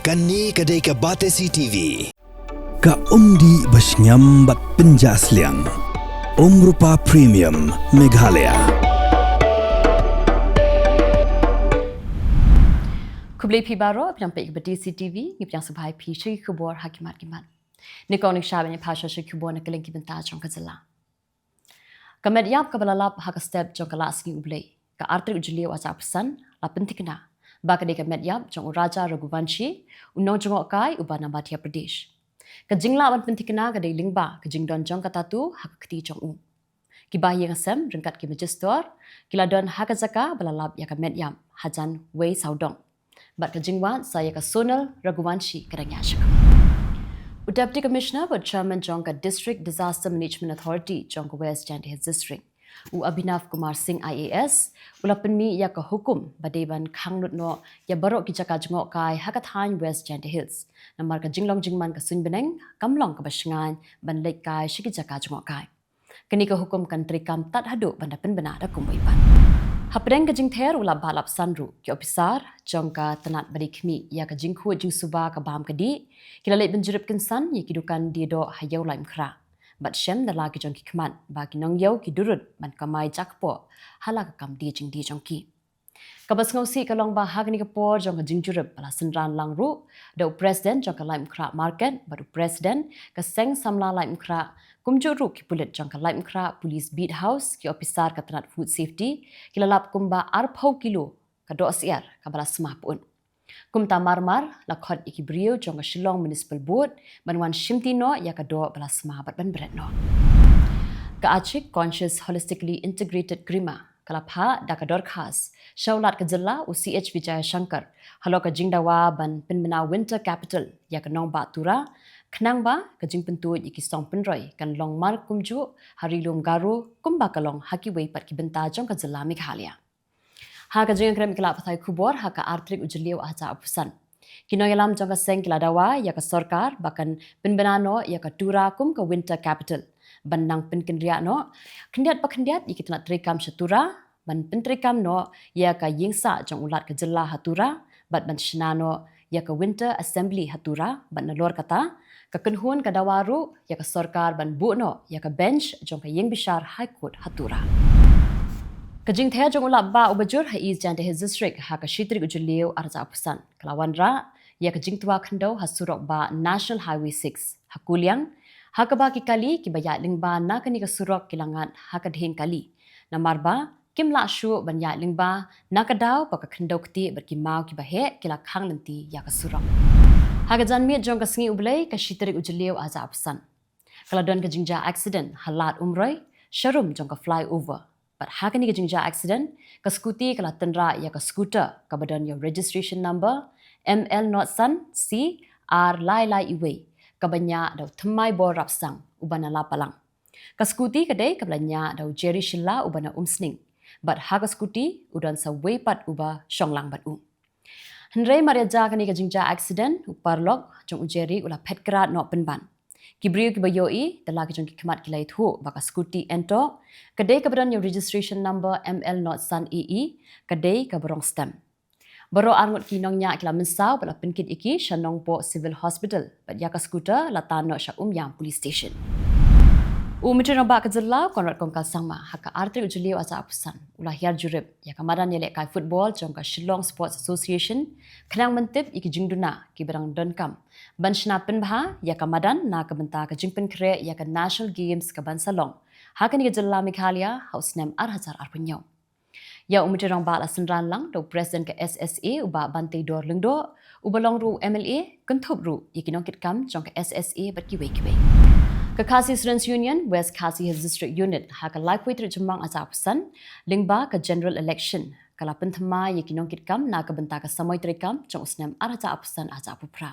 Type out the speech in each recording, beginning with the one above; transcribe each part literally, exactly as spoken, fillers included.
Kane ka dei ka Batesi T V. Ka umdih ba shngiam bad pynjah sliang. Umrupa Premium Meghalaya. Khublei phi baroh, phi nang peit ka Batesi T V, ngi pdiang sngewbha ïa phi sha ki khubor ha ki mat ki mat. Nyngkong nyngshap ngi peit sha ki khubor na kylleng ki bynta jong ka jylla. Ka met ïap kaba la lap ha ka step jong ka Lah Sngi U Blei, ka artylli u Jylliew arhajar arphew san, la pynthikna ba ka dei ka met ïap jong u Raja Raghuvanshi, u nongjngohkai uba na Madhya Pradesh. Ka jinglah ban pynthikna ka dei lyngba ka jingdon jong ka tattoo ha ka kti jong u. Ki bahaïing hasem ryngkat ki magistrate ki la don ha ka jaka ba la lap ïa ka met ïap hajan wei sawdong. Bad ka jingwad sa ïa ka Sonal Raghuvanshi ka dang ïaid shakhmat. U Deputy Commissioner bad Chairman jong ka District Disaster Management Authority jong ka West Jaintia Hills District, u Abhinav Kumar Singh I A S, u la pynmih ïa ka hukum ba dei ban khang lut noh ïa baroh ki jaka jngohkai ha ka thaiñ West Jaintia Hills. Namar ka jinglong jingman ka suiñ bneng kam long kaba shngaiñ ban leit kai sha ki jaka jngohkai. Kane ka hukum kan treikam tad haduh ban da pynbna da kumwei pat. Hapdeng ka jingther u lap bah lap san ruh, ki ophisar jong ka tnat ba dei khmih ïa ka jingkhuid jingsuba ka bam ka dih ki la leit ban jurip kynsan ïa ki dukan die doh ha Ïew Laitumkhrah. Bad shem da la ki jong ki khmat ba ki nongïew ki durut ban kamai jakpoh ha la ka kam die jingdie jong ki. Kaba sngewsih ka long ba ha kane ka por jong ka jingjurip ba la synran lang ruh da u President jong ka Laitumkhrah Market bad u President ka Seng Samla Laitumkhrah, kumjuh ruh ki pulit jong ka Laitumkhrah Police Beat House, ki ophisar ka tnat Food Safety, ki la lap kumba arphew kilo ka doh syiar kaba la sma pyut. Kumta marmar la khot ïa ki briew jong ka Shillong Municipal Board ban wan shimti noh ïa ka doh ba la sma bad ban bret noh. Ka ACHIK, Conscious Holistically Integrated Grima, ka la phah da ka dorkhas sha u Lat ka jylla u C H Vijayashankar halor ka jingdawa ban pynbna Winter Capital ïa ka nongbah Tura, khnang ba ka jingpyntuid ïa ki song pynroi kan long mar kumjuh ha Ri Lum Garo kumba ka long ha kiwei pat ki bynta jong ka jylla Meghalaya. Ha ka jingïakren bad ki lad pathai khubor ha ka artylli u Jylliew arhajar arphew san, ki nongïalam jong ka seng ki la dawa ïa ka sorkar ba kan pynbna noh ïa ka Tura kum ka Winter Capital ban nang pynkynriah noh khyndiat pa khyndiat ïa ki tnat treikam sha Tura, ban pyntreikam noh ïa ka ïingsah jong u Lat ka jylla ha Tura, bad ban shna noh ïa ka Winter Assembly ha Tura, bad nalor kata ka kynhun ka dawa ruh ïa ka sorkar ban buh noh ïa ka bench jong ka ïingbishar High Court ha Tura. Ka jingther jong u lap bah uba jur ha East Jaintia Hills District ha ka shi tarik u Jylliew arhajar arphew san ka la wanrah ïa ka jingtwa khyndew ha surok bah National Highway six ha Kuliang, ha kaba ki kali kiba ïaid lyngba na kane ka surok ki la ngat ha ka dhing kali, namar ba kim lah shuh ban ïaid lyngba na ka daw ba ka khyndew ktieh bad ki maw kiba heh ki la khang lynti ïa ka surok. Ha ka janmiet jong ka Sngi U Blei ka shi tarik u Jylliew arhajar arphew san, ka la don ka jingjia accident ha Lad Umroi, sharum jong ka flyover. Bad ha kane ka jingjia accident, ka scooty ka la tynrah ïa ka scooter kaba don ïa u registration number M L not san C R lai lai iwei, kaba ñiah da u Thymmai Bor Rapsang uba na Lapalang. Ka scooty ka dei kaba la ñiah da u Jerry Shylla uba na Umsning. Bad ha ka scooty u don sa uwei pat uba shong lang bad u. Hynrei mar ïa jia kane ka jingjia accident, u paralok jong u Jerry u la phet krad noh pynban. Ki briew kiba ïohi da la ki jong ki khmat ki la ïathuh ba ka scooty Ento ka dei kaba don ïa u registration number M L not san A E, ka dei kaba rong stem. Baroh arngut ki nongñiah ki la mynsaw bad la pynkit ïa ki sha Nongpoh Civil Hospital, bad ïa ka scooter la tan noh sha Umiam Police Station. U Myntri Rangbah ka jylla Conrad Kongkal Sangma ha ka artylli u Jylliew arhajar arphew san u la hiar jurip ïa ka madan ïalehkai football jong ka Shillong Sports Association, khnang ban tip ïa ki jingduna kiba dang donkam ban shna pynbha ïa ka madan na ka bynta ka jingpynkhreh ïa ka National Games kaban sa long ha kane ka jylla Meghalaya ha u snem arhajar arphew hynñiew. Ïa u Myntri Rangbah la synran lang da u President ka S S A u Bah Banteidor Lyngdoh, uba long ruh u M L A, kynthup ruh ïa ki nongkitkam jong ka S S A bad kiwei kiwei. Ka Khasi Students Union West Khasi Hills District Unit ha ka laiphew tarik Jymmang arhajar arphew san, lyngba ka general election, ka la pynthymmai ïa ki nongkitkam na ka bynta ka samoi treikam jong u snem arhajar arphew san arhajar arphew phra.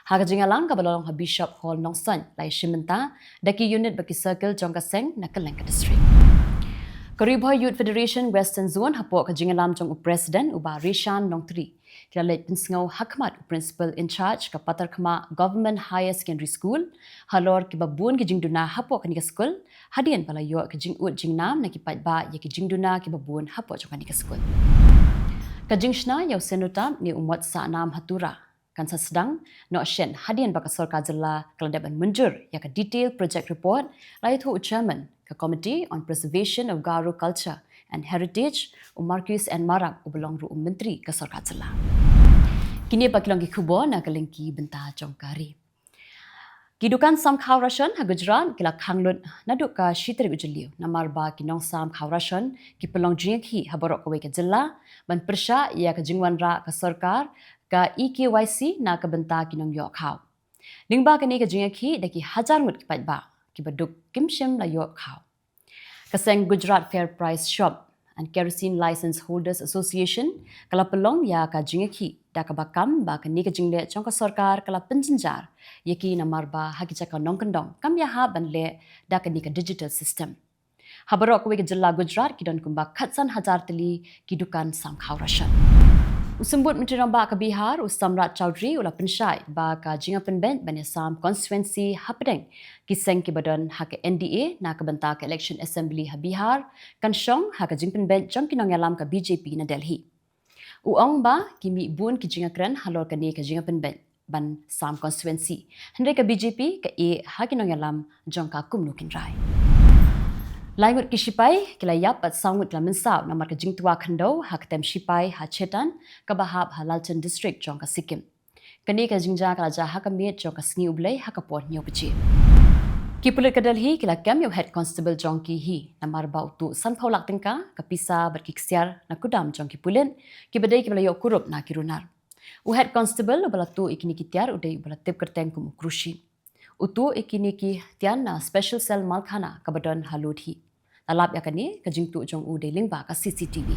Ha ka jingïalang kaba la long ha Bishop Hall Nongstoiñ, la ïashim bynta da ki unit bad ki circle jong ka seng na kylleng ka district. Ka Ri Bhoi Youth Federation Western Zone hapoh ka jingïalam jong u President u Bah Rishan Nongtri, ki la leit pynsngew ha khmat u Principal in Charge ka Patharkhmah Government Higher Secondary School halor kiba bun ki jingduna hapoh kane ka skul, hadien ba la ïoh ka jingud jingnam na ki paidbah ïa ki jingduna kiba bun hapoh jong kane ka skul. Ka jingshna ïa u Cenotaph ne u mot sahnam ha Tura, kan sa sdang noh shen hadien ba ka sorkar jylla ka la dep ban mynjur ïa ka detail project report, la ïathuh u chairman ka Committee on Preservation of Garo Culture and Heritage, u Marcuise N Marak, uba long ruh u myntri ka sorkar jylla. Kine pat ki long ki khubor na ka lyngkot bynta jong ka ri. Ki dukan sam khaw ration ha Gujarat ki la khang lut naduh ka shi tarik u Jylliew, namar ba ki nongsam khaw ration ki pynlong jingïakhih ha baroh kawei ka jylla ban pyrshah ïa ka jingwanrah ka sorkar ka e-KYC na ka bynta ki nongïoh khaw. Lyngba kane ka jingïakhih da ki hajar ngut ki paidbah kiba duk kim shym la ïoh khaw. Ka seng Gujarat Fair Price Shop and Kerosene License Holders Association ka la pynlong ïa ka jingïakhih da kaba kam ba kane ka jingleh jong ka sorkar ka la pynjynjar ïa ki, namar ba ha ki jaka nongkyndong kam ïahap ban leh da kane ka digital system. Ha baroh kawei ka jylla Gujarat ki don kumba khatsan hajar tylli ki dukan sam khaw ration. U Symbud Myntri Rangbah ka Bihar, u Samrat Chowdhury, u la pynshai ba ka jingïapynbeit ban ïasam constituency hapdeng ki seng kiba don ha ka N D A na ka bynta ka election assembly ha Bihar kan shong ha ka jingpynbeit jong ki nongïalam ka B J P na Delhi. U ong ba ki mih bun ki jingïakren halor kane ka jingïapynbeit ban sam constituency, hynrei ka B J P ka ïeh ha ki nongïalam jong ka kumno kin rai. Lai ngut ki shipai ki la ïap bad saw ngut ki la mynsaw namar ka jingtwa khyndew ha ka tem shipai ha Chetan kaba hap ha Lalchand District jong ka Sikkim. Kane ka jingjia ka la jia ha ka miet jong ka sngi U Blei ha ka por hynñiew baje. Ki pulit ka Delhi ki la kem ïa u head constable jong ki hi namar ba u tuh sanphew lak tyngka ka pisa bad ki ksiar na kudam jong ki pulit kiba dei kiba la ïoh kurup na ki runar. U head constable uba la tuh ïa kine ki tiar u dei uba la tip kyrteng kum u Krushi. U tuh ïa kine ki tiar na special cell Malkhana kaba don ha Lodhi. La lap ïa kane ka jingtuh jong u dei lyngba ka C C T V.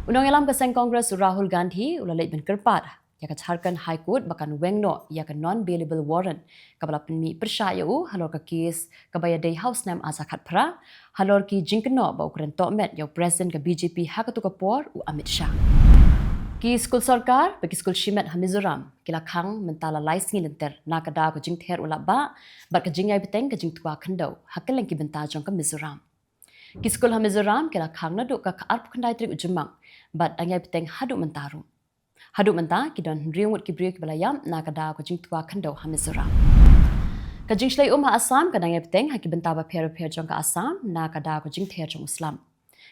U nongïalam ka seng Congress u Rahul Gandhi u la leit ban kyrpad ïa ka Jharkhand High Court ba kan weng noh ïa ka non bailable warrant kaba la pynmih pyrshah ïa u halor ka case kaba ïadei ha u snem ar hajar khatphra halor ki jingkynnoh ba u kren tohmet ïa u president ka B J P ha katu ka por, u Amit Shah. Ki skul sorkar bad ki skul shimet ha Mizoram ki la khang mynta la lai sngi lynter na ka daw ka jingther u lap bah bad ka jingïai bteng ka jingtwa khyndew ha kylleng ki bynta jong ka Mizoram. Ki skul ha Mizoram ki la khang naduh ka arphew khyndai tarik u Jymmang bad dang ïai bteng haduh mynta ruh. Haduh mynta ki don hynriew ngut ki briew kiba la ïap na ka daw ka jingtwa khyndew ha Mizoram. Ka jingshlei um ha Assam ka dang ïai bteng ha ki bynta bapher bapher jong ka Assam na ka daw ka jingther jong u slap.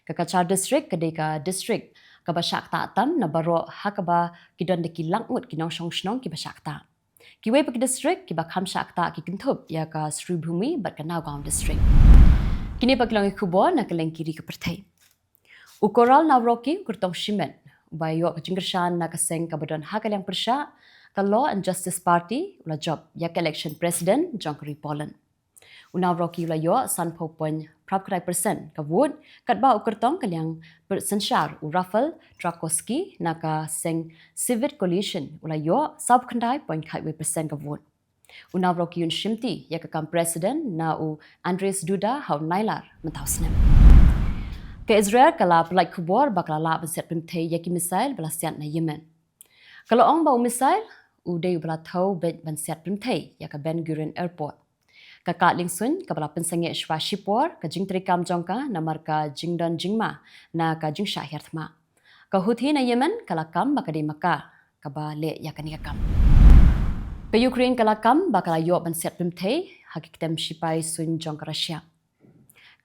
Ka Cachar District ka dei ka district kaba shah ktah tam na baroh ha kaba ki don da ki lak ngut ki nongshong shnong kiba shah ktah. Kiwei pat ki district kiba kham shah ktah ki kynthup ïa ka Sribhumi bad ka Nagaon District. Kine pat ki long ki khubor na ka lyngkiri ka pyrthei. U Koral Nawrocki, u kyrtong shimet uba ïoh ka jingkyrshan na ka seng kaba don ha ka liang pyrshah ka Law and Justice Party, u la jop ïa ka election president jong ka ri Poland. U Nawrocki u la ïoh sanphew point phra khyndai percent ka vote, katba u kyrtong ka liang synshar u Rafal Trzaskowski na ka seng Civic Coalition u la ïoh sawphew khyndai point khatwei percent ka vote. U Nawrocki un shimti ïa ka kam president na u Andrzej Duda ha u Nailar mynta u snem. Ka Israel ka la pyllait khubor ba ka la lah ban siat pynthei ïa ki missile ba la siat na Yemen. Ka la ong ba u missile u dei uba la thew beit ban siat pynthei ïa ka Ben Gurion Airport. Ka kad liengsuiñ kaba la pynsangeh shwa shipor ka jingtrei kam jong ka namar ka jingdon jingma na ka jingshah hiar thma. Ka Houthi na Yemen ka la kam ba ka dei ma ka kaba leh ïa kane ka kam. Ka Ukraine ka la kam ba ka la ïoh ban siat pynthei ha ki ktem shipai suiñ jong ka Russia.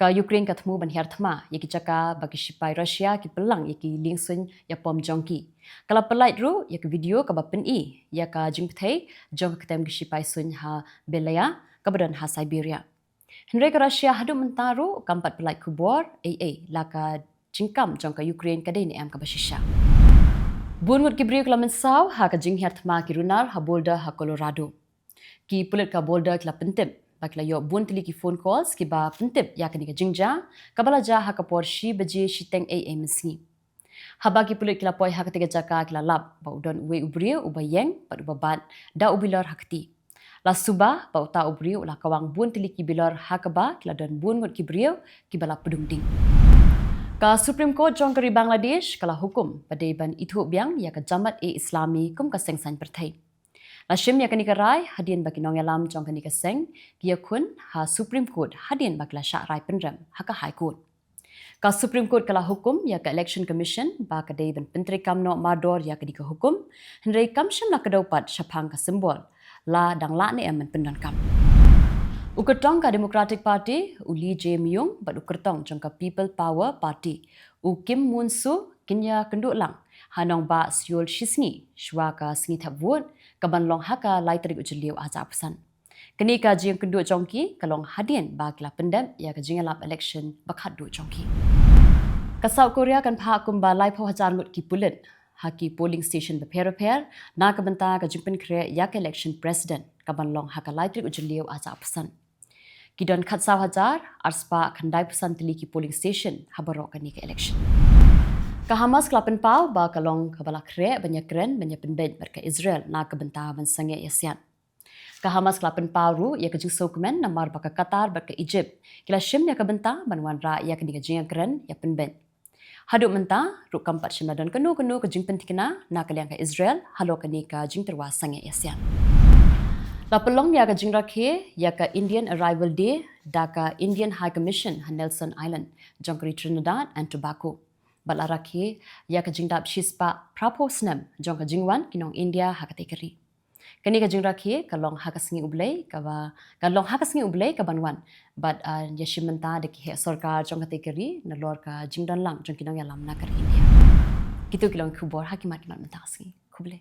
Ka Ukraine ka thmu ban hiar thma ïa ki jaka ba ki shipai Russia ki pynlang ïa ki liengsuiñ ïapom jong ki. Ka la pyllait ruh ïa ka video kaba pyni ïa ka jingpynthei jong ka ktem ki shipai suiñ ha Belaya kaba don ha Siberia. Hynrei ka Russia haduh mynta ruh kam pat pyllait khubor ei ei la ka jingkam jong ka Ukraine ka dei ne em kaba shisha. Bun ngut ki briew ki la mynsaw ha ka jinghiar thma ki runar ha Boulder ha Colorado. Ki pulit ka Boulder ki la pyntip ba ki la ïoh bun tylli ki phone calls kiba pyntip ïa kane ka jingjia kaba la jia ha ka por shi baje shiteng ei ei mynsngi. Haba ki pulit ki la poi ha kata ka jaka ki la lap ba u don uwei u briew uba ïeng bad uba bat da u bilor ha kti. La suba ba uta u briew u la kawang bun tylli ki bilor ha kaba ki la don bun ngut ki briew kiba la pdung ding. Ka Supreme Court jong ka ri Bangladesh ka la hukum ba dei ban ithuh biang ïa ka Jamaat-e-Islami kum ka seng saiñ pyrthei. La shim ïa kane ka rai hadien ba ki nongïalam jong kane ka seng ki ïakhun ha Supreme Court hadien ba ki la shah rai pynrem ha ka High Court. Ka Supreme Court ka la hukum ïa ka Election Commission ba ka dei ban pyntreikam noh mardor ïa kane ka hukum, hynrei kam shym la kdew pat shaphang ka symbol, la dang lah ne em ban pyndonkam. U kyrtong ka Democratic Party, u Lee Jae-myung, bad u kyrtong jong ka People Power Party, u Kim Moon-su, kin ïakynduh lang ha nongbah Seoul shisngi, shuwa ka sngi thep vote, kaban long ha ka lai tarik u Jylliew arhajar arphew san. Kane ka jingïakynduh jong ki ka long hadien ba ki la pyndep ïa ka jingïalap election ba khatduh jong ki. Ka South Korea kan phah kumba laiphew hajar ngut ki pulit ha ki polling station bapher bapher na ka bynta ka jingpynkhreh ïa ka election president kaban long ha ka lai tarik u Jylliew arhajar arphew san. Ki don khatsaw hajar arspah khyndaiphew san tylli ki polling station ha baroh kane ka election. Ka Hamas ka la pynpaw ba ka long kaba la khreh ban ïakren ban ïapynbeit bad ka Israel na ka bynta ban sangeh ïasiat. Ka Hamas ka la pynpaw ruh ïa ka jingsngewkmen namar ba ka Qatar bad ka Egypt ki la shim ïa ka bynta ban wanrah ïa kane ka jingïakren ïapynbeit. Haduh mynta ruh kam pat shym la don kano kano ka jingpynthikna na ka liang ka Israel halor kane ka jingtyrwa sangeh ïasiat. La pynlong ïa ka jingrakhe ïa ka Indian Arrival Day da ka Indian High Commission ha Nelson Island jong ka ri Trinidad and Tobago. Bad la rakhe ïa ka jingdap shispah phraphew snem jong ka jingwan ki nong India ha katei ka ri. Kane ka jingrakhe ka long ha ka sngi U Blei kaba, ka long ha ka sngi U Blei kaban wan. Bad, ah, ïashim bynta da ki heh sorkar jong katei ka ri nalor ka jingdon lang jong ki nongïalam na ka ri India. Kito ki long ki khubor ha ki mat ki mat mynta ka sngi. Khublei.